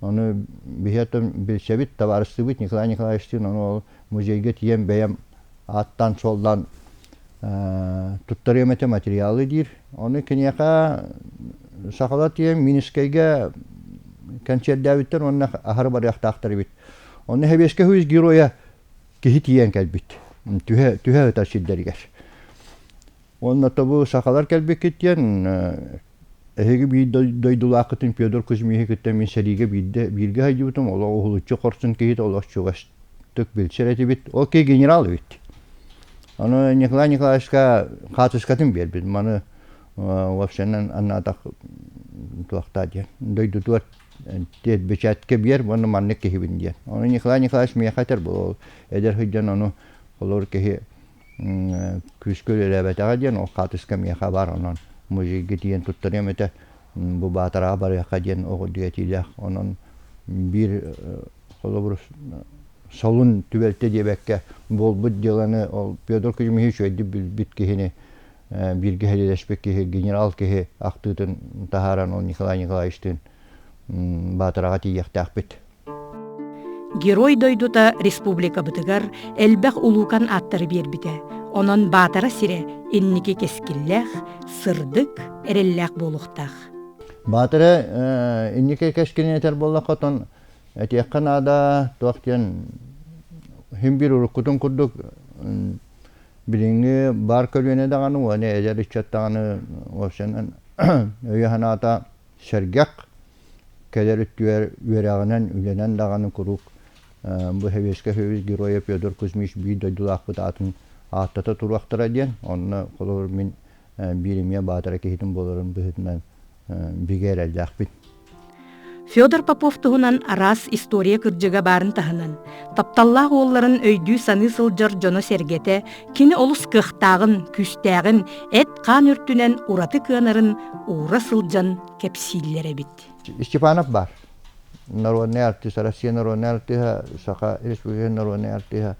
Ону биһи оттон билсэбит, табаарыстыыбыт Николай Николаевичтыын ону ол музейга тиийэн бэйэм ааттаан-суоллаан туттарыам этэ материалы диир. Ону киниэхэ сахалар тиийэн Минскэйгэ кэнсиэрдээбиттэр уонна аһары барыахтаахтар эбит. Онно Сэбиэскэй Союз геройа киһи тиийэн кэлбит. Түһэ, түһэ сытар сирдэригэр. Уонна тобу сахалар кэлбиккит диэн эһиги биир дойдулааххытын Федор Кузьмиһы кытта мин сэриигэ биирдэ бииргэ сылдьыбытым, олох уһулуччу хорсун киһитэ, олох чугастык билсэр этибит. Ол киһи генерал эбит. Ону Николай Николаевичка хаатыскатын биэрбит. Маны вообщенан анаатах туохтаа диэн дойдутугар тиэт бэчээткэ биэр уонна маннык киһибин диэн. Ону Николай Николаевич миэхэ этэр буолуо. Эдэр сылдьан ону холобур киһи күүскэ үлэлээбэтэҕэ диэн ол хаатыска миэхэ баар онон музейга тиийэн туттарыам этэ бу Баатараҕа барыахха диэн оҕо этиилээх онон биир холобур солун түбэлтэ диэбэккэ буолбут дьыаланы ол Петр Кузьмич үчүгэйдик билбит киһини бииргэ сэриилэспит киһи генерал киһи ахтыытын таһааран ол Николай Николаевичтыын Баатараҕа тиийиэхтээхпит. Герой дойдута республикабытыгар элбэх улуукан ааттары биэрбитэ. Онон Баатара сирэ инники кэскиллээх, сырдык, эрэллээх буолуохтаах. Баатара инники кэскилин этэр буоллахха, оттон этиэххэ наада, туох диэн син биир уруккутун курдук билиҥҥи баар көлүөнэ даҕаны уонна эдэр ыччат даҕаны уопсайынан өйө-санаата сэргэх, кэлэр өттүгэр үөрэҕинэн, үлэнэн даҕаны куруук бу Сэбиэскэй Союз Геройа Федор Кузьмич биир дойдулаахпыт аатын ааттата туруохтара диэн, онно холобур мин биир эмиэ баатара киһитин буоларын быһыытынан бигэ эрэллээхпин. Федор Попов туһунан араас история кырдьыга баарын таһынан, тапталлаах уолларын өйдүү-саныы сылдьар дьоно-сэргэтэ кини олус кыахтааҕын, күүстээҕин, эт-хаан өртүнэн ураты кыанарын уура сылдьан кэпсииллэр эбит. Степанов баар. Народный артист, Россия народный артиһа, Саха Республикатын народный артиһа.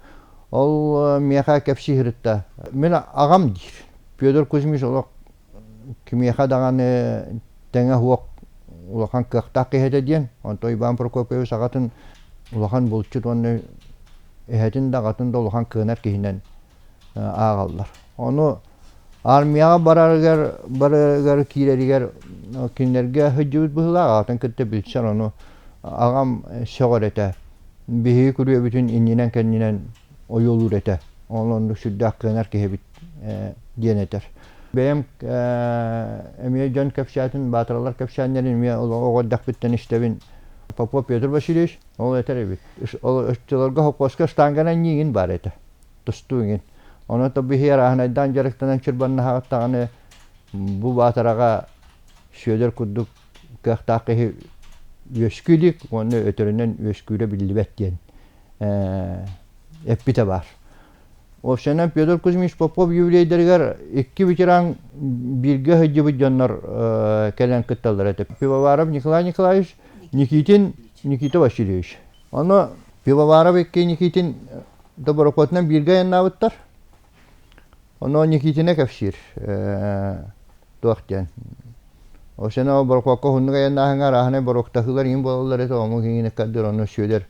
Ол миэхэ кэпсии сырытта. Мин аҕам диир. Федор Кузьмич олох кимиэхэ даҕаны тэҥэ суох улахан кыахтаах киһи этэ диэн. Онтон Иван Прокопьевич аҕатын улахан булчут уонна эһэтин да аҕатын да улахан кыанар киһинэн ааҕаллар. Ону армияҕа барарыгар барарыгар киирэригэр кинилэргэ сылдьыбыт быһыылаах аҕатын кытта билсэн ону аҕам сөҕөр этэ. Биһиги күрүөбүтүн иннинэн-кэннинэн ойуолуур этэ. Ол оннук сүрдээх кыанар киһибит диэн этэр. Бэйэм эмиэ дьон кэпсээтин, баатыралар кэпсээннэрин эмиэ оҕо эрдэхпиттэн истэбин. Попов Петр Васильевич ол этэр эбит. Ол оччолорго холкуоска штанганан ньиигин баар этэ. Тустуу иҥин. Онон то биһи арааһынайдаан дьарыктанан чырбаннаһаҕыт даҕаны бу баатараҕа Сүөдэр курдук кыахтаах киһи үөскүү илик уонна өтөрүнэн үөскүүрэ биллибэт диэн эппитэ баар. Уопсайынан Петр Кузьмич Попов юбилейдарыгар икки ветеран бииргэ сылдьыбыт дьоннор кэлэн кытталлар этэ. Пивоваров Николай Николаевич, Никитин Никита Васильевич. Ону Пивоваров икки Никитин Доброхотынан бииргэ айаннаабыттар. Ону Никитина кэпсиир туох диэн. Осена борокуокка уһуннук айаннааһыҥҥа арааһынай боруоктаһыылар иҥин буолаллар этэ, омук иҥин ыккардыыр ону Сүөдэр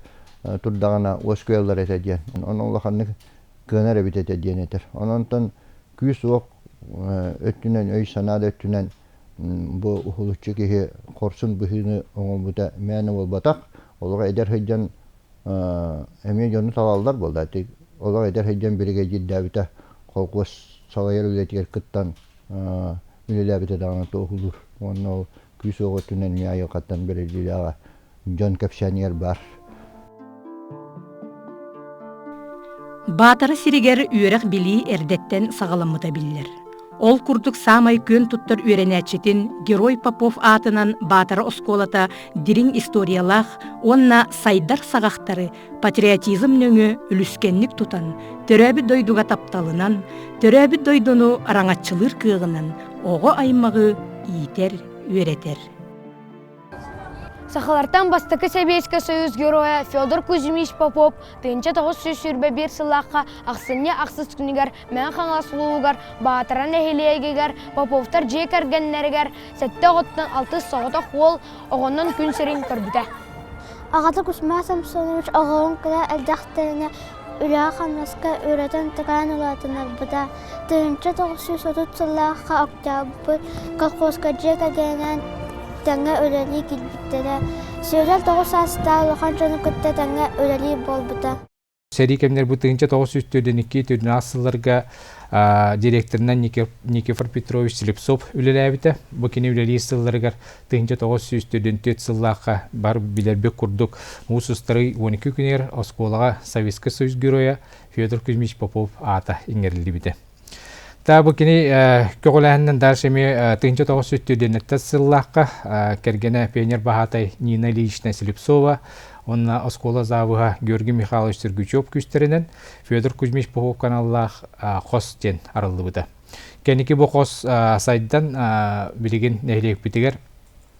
турдаҕына уоскуйаллар этэ диэн. Ону улаханнык кыанар эбит этэ диэн этэр. Онон күүс-уох өттүнэн, өй-санаа да өттүнэн бу уһулуччу киһи хорсун быһыыны оҥорбута мээнэ буолбатах. Олох эдэр сылдьан эмиэ дьону талаллар буолла. Олох эдэр сылдьан биригэдьиирдээбитэ холкуос салайар үлэтигэр кыттан үлэлээбитэ даҕаны туоһулуур. Уонна ол күүс-уох өттүнэн эмиэ айылҕаттан бэриллиилээҕэ дьон кэпсээнигэр баар. Баатара сиригэр үөрэх-билии эрдэттэн саҕаламмыта биллэр. Ол курдук саамай күөн туттар үөрэнээччитин Герой Попов аатынан Баатара оскуолата дириҥ историялаах уонна сайдар саҕахтары патриотизм нөҥүө үлүскэнник тутан, төрөөбүт дойдуга тапталынан, төрөөбүт дойдуну араҥаччылыыр кыаҕынан оҕо аймаҕы иитэр, үөрэтэр. Сахалартан бастакы Сэбиэскэй Союз Геройа Федор Кузьмич Попов 1921 сыллаахха ахсынньы ахсыс күнүгэр Мэҥэ Хаҥалас улууһугар Баатара нэһилиэгигэр Поповтар дьиэ кэргэннэригэр сэттэ оҕоттон алтыс соҕотох уол оҕонон күн сирин көрбүтэ. Аҕата Кузьма Самсонович оҕолорун кыра эрдэхтэринэ үлэҕэ-хамнаска үөрэтэн-такайан улаатыннарбыта. 1930 сыллаахха Октябрь колхозка дьиэ кэргэнинээн тэҥҥэ үлэлии киирбиттэрэ. Сүөдэр 9 саастаах улахан дьону кытта тэҥҥэ үлэлиир буолбута. Сэрии кэмнэр бу 1942 төрдүнэс сылларга директорынан Никифор Петрович Слепцов үлэлээбитэ. Бу кини үлэлиир сылларыгар 1944 сыллаахха бар билэрбит курдук муус устары 12 күнүгэр оскуолаҕа Советский Союз Геройа Федор Кузьмич Попов аата иҥэриллибитэ. Та бу кини көҕүлээһининэн дальше эмиэ 1944 сыллаахха кэргэнэ пионер баһаатай Нина Ильинична Слепцова уонна оскуола завуһа Георгий Михайлович Сергучев күүстэринэн Федор Кузьмич Попов каналлаах хос диэн арыллыбыта. Кэнники бу хос сайдан билигин нэһилиэкпитигэр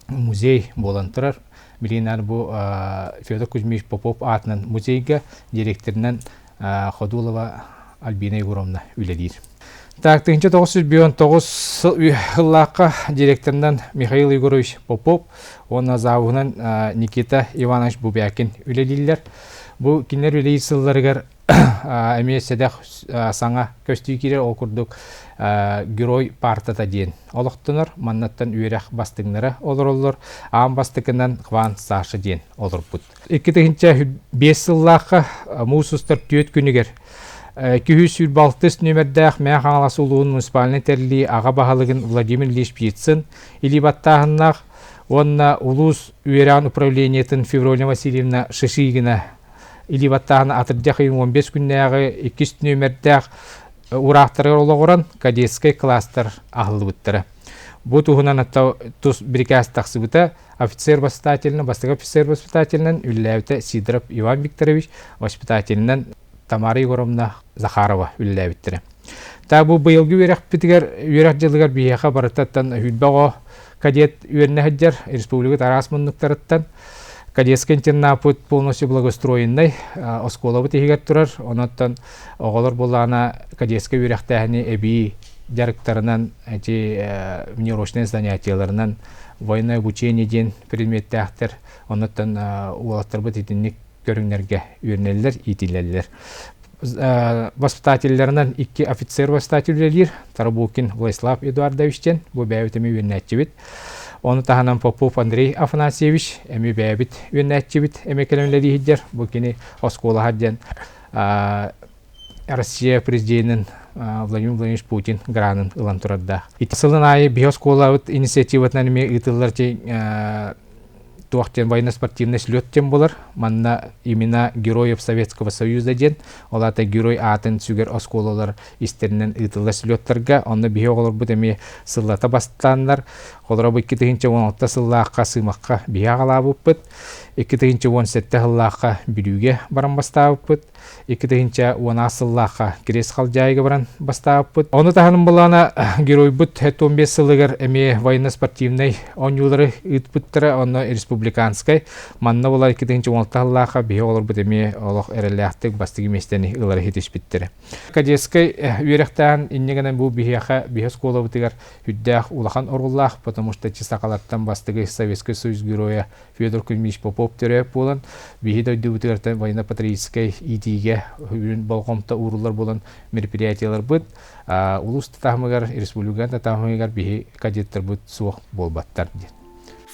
музей буолан турар. Билигин бу Федор Кузьмич Попов аатынан музейга директорынан Ходулова Альбина Егоровна үлэлиир. Так, 1909 сыллаахха директорынан Михаил Егорович Попов уонна завуһунан Никита Иванович Бубякин үлэлииллэр. Бу кинилэр үлэлиир сылларыгар эмиэ сэдэх саҥа көстүү киирэр, ол курдук Герой партата диэн олохтонор. Маннаттан үөрэх бастыҥнара олороллор. Аан бастакынан Хван Саша диэн олорбут. 2005 сыллаахха муус устар түөрт күнүгэр 226 нүөмэрдээх Мэҥэ Хаҥалас улууһун муниципальнай тэриллии аҕа баһылыгын Владимир Ильич Птицын илии баттааһыннаах уонна улуус үөрэҕин управлениетын Феврония Васильевна Шишигина илии баттааһына атырдьах ыйын 15 күннээҕи иккис нүөмэрдээх ураахтарыгар олоҕуран кадетскай класстар аһыллыбыттара. Бу туһунан тус бирикээс тахсыбыта офицер воспитателинэн, бастакы офицер воспитателинэн үлэлээбитэ Сидоров Иван Викторович, воспитателинэн Тамара Егоровна Захарова үлэлээбиттэрэ. Та бу быйылгы үөрэхпитигэр үөрэх дьылыгар биһиэхэ барытаттан хүлбэ оҕо кадет үөрэнэ сылдьар республика араас муннуктарыттан кадетскай интернаппыт полностью благоустроенный оскуолабыт иһигэр турар. Онон оҕолор булаана кадетскай үөрэхтээһини эбии дьарыктарынан эти внеурочные занятияларынан военное обучение диэн предметтээхтэр. Оннуттан уолаттарбыт итинник көрүҥнэргэ үөрэнэллэр, иитиллэллэр. Воспитателлэринэн икки офицер воспитатель үлэлиир. Тарабукин Владислав Эдуардович диэн, бу бэйэбит эмиэ үөрэнээччибит. Ону таһынан Попов Андрей Афанасьевич эмиэ бэйэбит үөрэнээччибит эмиэ кэлэн үлэлииһиддэр. Бу кини оскуолаһа диэн Россия президенин Владимир Владимирович Путин гранын ылан турардаах. Ити сылын аайы биһи оскуолабыт инициативатынан эмиэ ыытыллар туох диэн военно-спортивный слет диэн буолар. Манна имена Героев Советского Союза диэн, ол аата герой аатын сүгэр оскуолалар истэринэн ыытыллар слеттарга. Онно биһи оҕолорбут эмиэ сыллата бастааннар, холоро бу 2016 сыллаахха Сыымахха биһи аҕалаабыппыт. 2017 сыллаахха Бүлүүгэ баран бастаабыппыт. 2010 сыллаахха Кириэс Халдьаайыга баран бастаабыппыт. Ону таһынан былаана геройбут 15 сылыгар эмиэ военно-спортивнай оонньуулары ыытпыттара, онно республиканскай. Манна була 2016 сыллаахха биһи оҕолорбут эмиэ олох эрэллээхтик бастакы миэстэни ылары ситиспиттэрэ. Кадетскай үөрэхтээн инньэ гынан бу биһиэхэ биһи оскуолабытыгар үрдээх улахан оруоллаах, потому что сахалартан бастакы Советский Союз геройа Федор Кузьмич Попов төрөөп буолан, биһи дойдубутугар военно-патриотическай иитиигэ үүн болҕомто ууруллар буолан мероприятиеларбыт улуус таһымыгар, республика таһымыгар биһи кадеттарбыт суох буолбаттар диэн.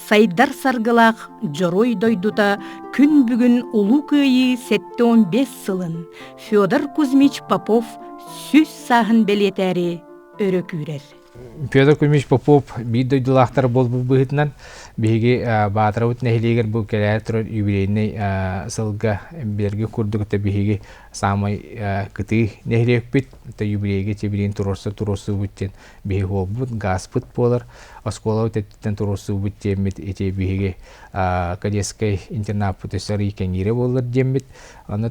Сайдар саргылаах Дьоруой дойдута күн бүгүн Улуу Кыайыы 75 сылын Федор Кузьмич Попов 100 сааһын бэлиэтээри өрө күүрэр. Петр Кузьмич Попов биир дойдулаахтар буолбут быһыытынан биһиги Баатарабыт нэһилиэгэр бу кэлээр турар юбилейнай сылга билэргэ курдук это биһиги саамай кытыы нэһилиэкпит это юбилейга чэбилиин туруорса туруорсубут диэн биһи уолбут гааспыт буолар оскуолабыт өттүттэн туруорсубут диэммит ити биһиги кадетскай интернаппыт өссө арый кэҥиирэ буоллар диэммит аны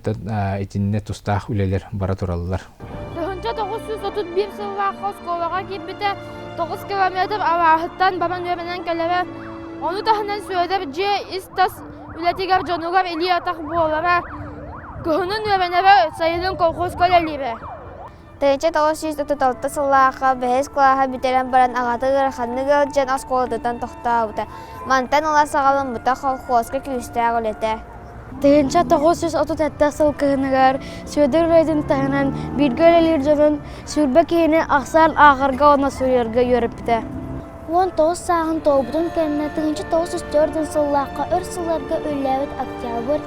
итиннэ тустаах үлэлэр бара тураллар. 1931 сыллаахха оскуолаҕа киирбитэ, 9 километр алааһыттан баран үөрэнэн кэлэрэ. Ону таһынан Сүөдэр дьиэ ис-тас үлэтигэр дьонугар илии-атах буолара. Кыһынын үөрэнэрэ, сайынын колхозка үлэлиирэ. 1936 сыллаахха бэһис кылааһы бүтэрэн баран аҕата ыараханнык ыалдьан оскуолатыттан тохтообута. Мантан ыла саҕаламмыта колхозка күүстээх үлэтэ. 1937 сыл кыһыныгар Сүөдэр үлэтин таһынан бииргэ үлэлиир дьонун сүүрбэ киһини ахсаан ааҕарга уонна суруйарга үөрэппитэ. 19 сааһын туолбутун кэннэ 1904 сыллаахха өр сылларга үлэлээбит Октябрь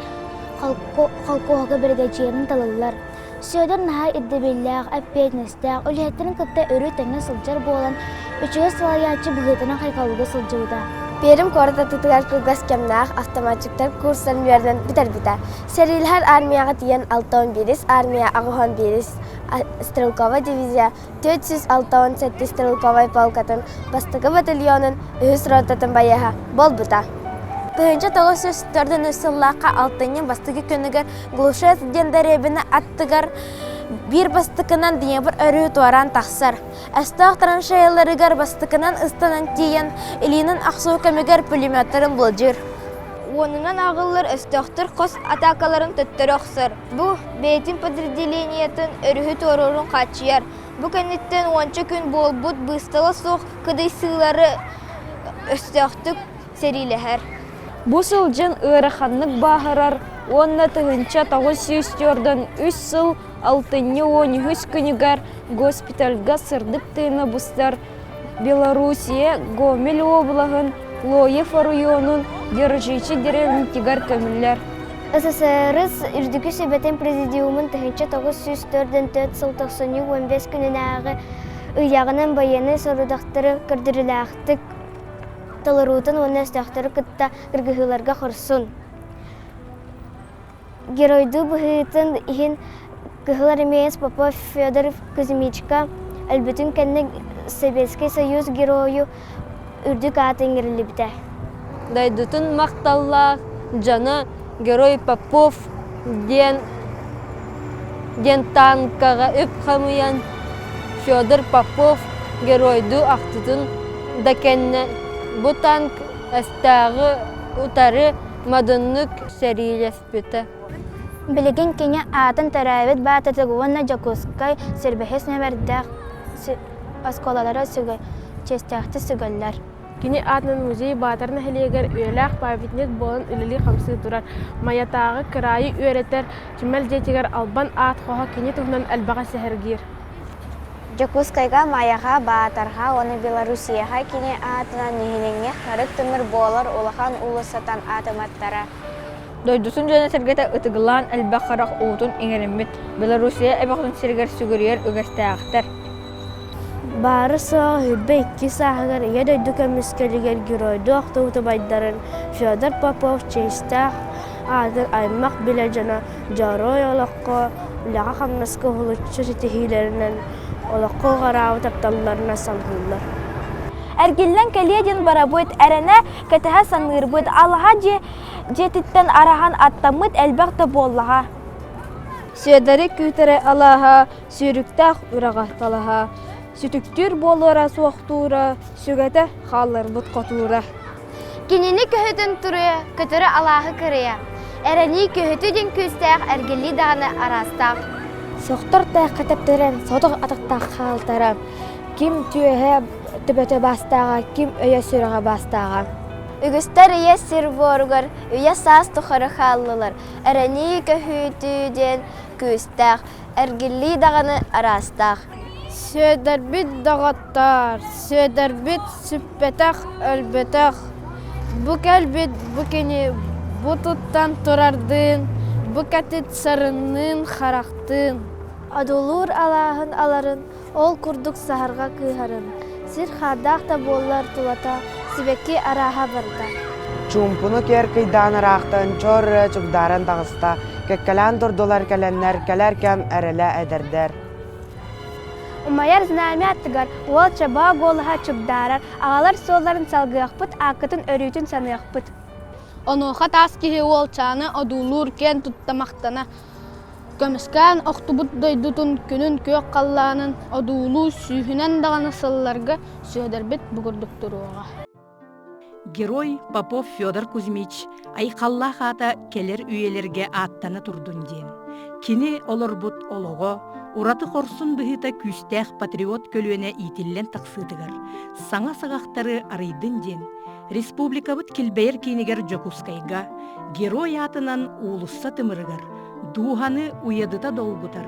холкуоһуга биригэдьиирин талыллар. Сүөдэр наһаа ирдэбиллээх, эппиэтинэстээх, үлэһиттэрин кытта өрүү тэҥҥэ сылдьар буолан, үчүгэй салайааччы быһыытынан хайҕалга сылдьыбыта. Пермь куорат аттытыгар кылгас кэмнээх автоматчиктар курстарын үөрэнэн бүтэрбитэ. Сэриилэһэр армияҕа тиийэн 61 армия 81 стрелковай дивизия 467 стрелковай полкатын бастакы батальонун үһүс ротатын байыаһа буолбута. 1904 сыллаахха алтынньы бастакы күнүгэр Глушец диэн дэриэбинэ аттыгар биир бастакынан Днепр өрүһү туораан тахсар. Өстөөх траншеяларыгар бастакынан ыстанан тиийэн илиинэн охсуу кэмигэр пулеметтарын былдьыыр. Уонунан ааҕыллар өстөөхтөр хос атаакаларын төттөрү охсор. Бу бэйэтин подразделениетын өрүһү туоруурун хааччыйар. Бу кэнниттэн уонча күн буолбут быыстала суох кыдыйсыылары өстөөхтүк сэриилэһэр. Бу сылдьан ыараханнык бааһырар уонна 1943 сыл алтынньы 13 күнүгэр госпитальга сырдык тыына быстар Белоруссия Гомель уобалаһын Лоев оройуонун Держичи деревнятыгар көмүллэр. СССР Үрдүкү Сүбэтин Президиумун 1944 сыл тохсунньу 15 күнүнээҕи ыйааҕынан байыаннай сорудахтары көрдөрүүлээхтик толоруутун уонна өстөөхтөрү кытта кыргыһыыларга хорсун геройдуу быһыытын иһин Кыһыл Армеец Попов Федор Кузьмичка өлбүтүн кэннэ Советский Союз Геройу үрдүк аата иҥэриллибитэ. Дойдутун махталлаах дьоно Герой Попов диэн диэн танкаҕа үп хомуйан Федор Попов геройдуу ахтытын да кэннэ бу танк өстөөҕү утары модуннук сэриилэспитэ. Билигин кини аатын төрөөбүт баататыгар уонна Дьокуускай силбэһис нүөмэрдээх оскуолалара чиэстээхтик сүгэллэр. Кини аатынан музей Баатар нэһилиэгэр үйэлээх памятник буолан үлэлии-хамсыы турар. Майатааҕы кыраайы үөрэтэр түмэл дьиэтигэр Албан аат хоһо кини туһунан элбэҕи сэһэргиир. Дьокуускайга Майаҕа, Баатарга уонна Белоруссияҕа кини аатынан нэһилиэнньэ харык тымыр буолар улахан уулуссатан аатымматтара. Дойдутун дьоно-сэргэтэ ытыгылаан элбэх харах уутун иҥэриммит Белоруссия эбэҕин сиригэр сүгүрүйэр үгэстээхтэр. Баара-суоҕа 22 сааһыгар Ийэ дойду көмүскэлигэр геройдуу охтубут убайдарын Федор Попов чиэстээх аатын аймах билэ дьоно дьоруой олоххо, үлэҕэ-хамнаска уһулуччу ситиһиилэринэн олоххо уҕараабыт тапталларынан салгыыллар. Эргиллэн кэлиэ диэн барабыт, эрэнэ кэтэһэ саныырбыт, алаһа дьиэ дьиэтиттэн араһан аттаммыт элбэх да буоллаҕа. Сүөдэри күүтэрэ алааһа, сүүрүктээх үрэҕэ талаһа, сүтүктүүр буолуора суохтуура, сүгэтэ хаалларбыт хотуура. Кинини көһүтэн туруйа, көтөрө алааһы кырыйа. Эрэнии көһүтү диэн күүстээх эргиллии даҕаны араастаах. Сохтор тайахха тэптэрэн, сотох атахтаах хаалтара, ким түөһэ төбөтө баастааҕа, ким өйө сүрэҕэ баастааҕа. Үгүстэр ийэ сир буоругар үйэ саас тухары хааллылар. Эрэнии көһүүтүү диэн күүстээх, эргиллии даҕаны араастаах. Сүөдэрбит доҕоттоор, Сүөдэрбит сүппэтэх, өлбөтөх. Бу кэлбит бу кини бу туттан турардыын, бу кэтит сарынныын харахтыын. Одуулуур алааһын аларын, ол курдук саһарҕа кыыһарын. Сир хаардаах да буоллар тулата, сибэкки арааһа барда. Чуумпуну киэр кыйдаан ыраахтан чор ырыа чугдааран таҕыста, кэккэлээн турдулар кэлэннэр, кэлэр кэм эрэлэ эдэрдэр. Умайар знамя аттыгар уол чобоо гуолаһа чугдаарар, аҕалар суолларын салгыахпыт, ааккытын өрүүтүн саныахпыт. Онуоха таас киһи уолчааны одуулуур киэн тутта махтана, көмүскээн охтубут дойдутун күнүн күөх халлаанын одуулуу сүүһүнэн даҕаны сылларга Сүөдэрбит бу курдук туруоҕа. Герой Попов Федор Кузьмич айхаллаах аата кэлэр үйэлэргэ ааттана турдун диэн. Кини олорбут олоҕо, ураты хорсун быһыыта күүстээх патриот көлүөнэ иитиллэн тахсыытыгар саҥа саҕахтары арыйдын диэн Республикабыт килбэйэр киинигэр Дьокуускайга Герой аатынан уулусса тымырыгар дууһаны уйадыта долгутар,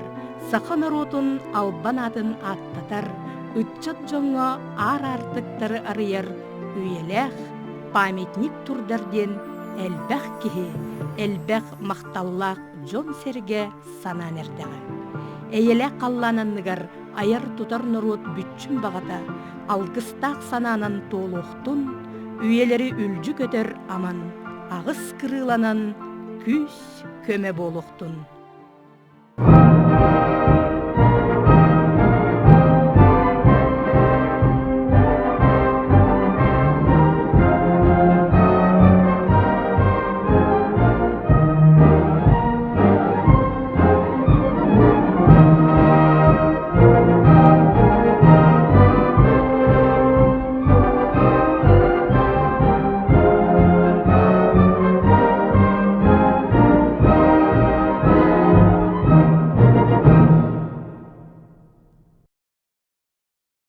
саха норуотун албан аатын ааттатар, ыччат дьоҥҥо аар аартыктары арыйар үйэлээх памятник турдар диэн элбэх киһи, элбэх махталлаах дьон-сэргэ санаан эрдэҕэ. Эйэлээх халлаан анныгар айар-тутар норуот бүччүм баҕата алгыстаах санаанан туолуохтун, үйэлэри үлдьү көтөр аман, аҕыс кырыыланан күүс көмө буолуохтун.